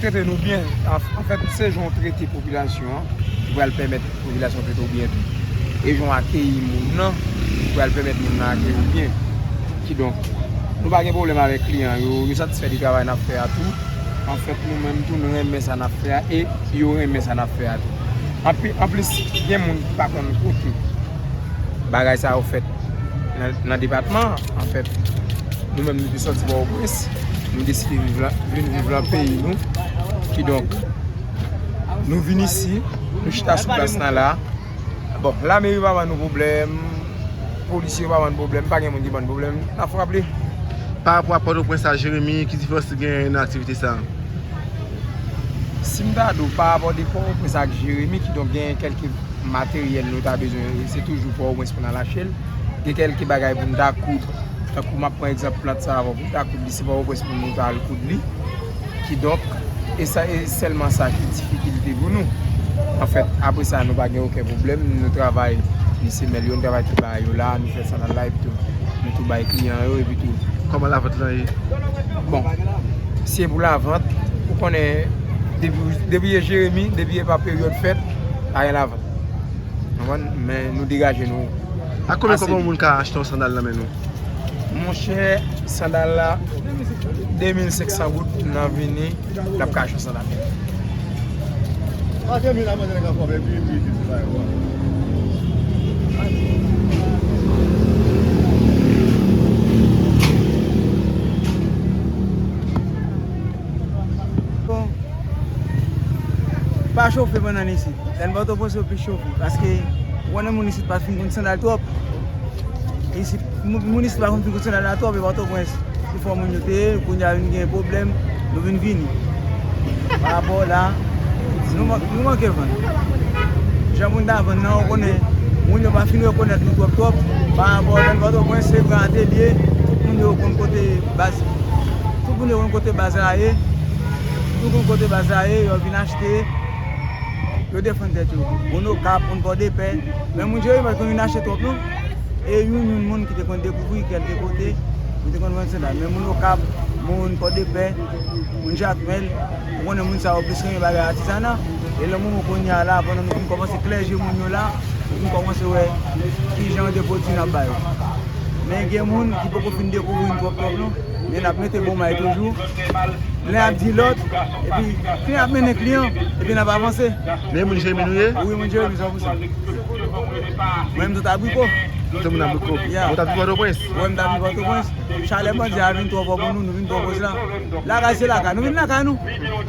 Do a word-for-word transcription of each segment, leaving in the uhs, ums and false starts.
Trete nou byen. An, anfèt, se jan w trete popilasyon an ki pral pèmèt popilasyon trete w byen tou. E jan w akeyi moun nan ki pral pèmèt moun nan akeyi w byen. Kidonk, nou pa gen pwoblèm avèk kliyan yo, yo satisfè de travay n ap fè a tou. Anfèt, nou menm tou, nou renmen sa n ap fè a e yo renmen sa n ap fè a tou. Anpi-, anplis, gen moun ki pa konn kote bagay sa yo fèt nan, nan depatman an. Anfèt, nou menm nou te sòti Pòtoprens, nou deside viv la, vin viv lan peyi nou. Kidonk, nou vin isi, nou chita sou plas lan la. Bon, lameri pa ban nou pwoblèm, polisye yo pa ban nou pwoblèm, pa gen moun ki ban nou pwoblèm, n ap frape. Pa rapò a Pòtoprens a Jeremi, ki diferans ki genyen nan aktivite sa a? Si m ta di w, pa rapò de Pòtoprens ak Jeremi, kidonk gen kèlke materyèl nou ta bezwen, se toujou Pòtoprens pou n al achte l. Gen kèlke bagay pou n ta koud. Tankou m ap pran egzanp plant sa avan, pou n ta koud li, se Pòtoprens pou nou ta al koud li. Kidonk, e sa, e sèlman sa ki difikilte pou nou. Anfèt, apre sa, nou pa gen okenn pwoblèm. Nou travay, ni semèl yo, nou travay tout bagay yo la, nou fè sandal la, epi tou, nou tou bay kliyan yo, epi tou. Kòman lavant lan ye? Bon, si e pou lavant, ou konnen, depi, depi e Jeremi, depi e pa peryòd fèt, pa gen lavant. Konprann? Men nou degaje nou. A konbyen kòb yon moun ka achte yon sandal nan men nou? Monchè, sandal la, de mil senk san goud nan vini, n ap ka achte yon sandal. Bon. Pa chofe pandan n isit. Lè n Pòtoprens yo plis chofe. Paske ou konnen moun isit pa t fin konn sandal twòp. Isit, moun, moun isit pa konn fin konn sandal la twòp, e Pòtoprens, pi fò moun yo te ye, kounye a vin gen pwoblèm, nou vin vini. Pa rapò la, nou man-, nou manke vann. Jan moun ta vann nan, ou konnen, moun yo pa fin rekonèt nou twòp twòp. Pa rapò lè n Pòtoprens, se gran atelye, tout moun yo konn kote baz, tout moun yo konn kote baz la ye. Nou konn kote baz la ye, yo vin achte, yo defann tèt yo. Moun Okap, moun Pòdepè, men moun Jeremi pa t konn vin achte twòp non. E youn, youn moun ki te konn dekouvri kèlke kote, yo te konn vann sandal. Men moun Okap, moun Pòdepè, moun Jakmèl, ou konnen moun sa yo plis renmen bagay atizana. E nan moman kounye a la, pandan nou vin kòmanse klè je moun yo la, nou vin kòmanse wè kijan de pwodui n ap ba yo. Men gen moun ki poko fin dekouvri n twòp twòp non. Men n ap mete bon may toujou. Len ap di lòt, epi len ap mennen kliyan, epi n ap avanse. Men moun Jeremi nou ye? Wi, moun Jeremi san pou san. Mwen menm tout abriko. Tout moun abriko. Ya. Ou t ap viv Pòtoprens? Mwen m t ap viv Pòtoprens. Chalè pandye a vin twò fò pou nou, nou vin twò koz la. Lakay se lakay, nou vin lakay nou.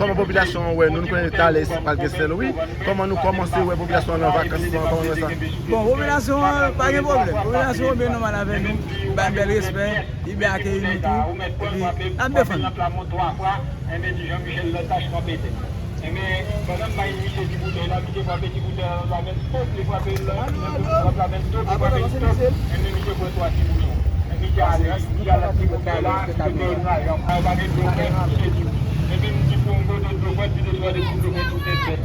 Kòman popilasyon an wè nou? Nou konnen talè isit pa t gen sèl wi. Kòman nou kòmanse wè popilasyon an nan vakans lan? Kòman nou wè sa? Bon, popilasyon an pa gen pwoblèm. Popilasyon an byen nòmal avè nou. Ba n bèl respè. Li byen akeyi nou tou. Epi n ap defann. Enben, di Jean Michel lòt tach kanpe tè. Enben, pandan m bay misye ti boutèy la, misye frape ti boutèy la nan zòrèy, pòp, li frape l nan pòp la, men pòp, li frape l pòp. Enben, misye pran twa ti bouyon. Enben, misye ale, misye ale ak ti boutèy la, misye peye trajan. Sa yo pa gen dlo, men misye di. Enben, m di pou m pote dlo, pran ti de twa de ti dlo, men tout tèt bèt.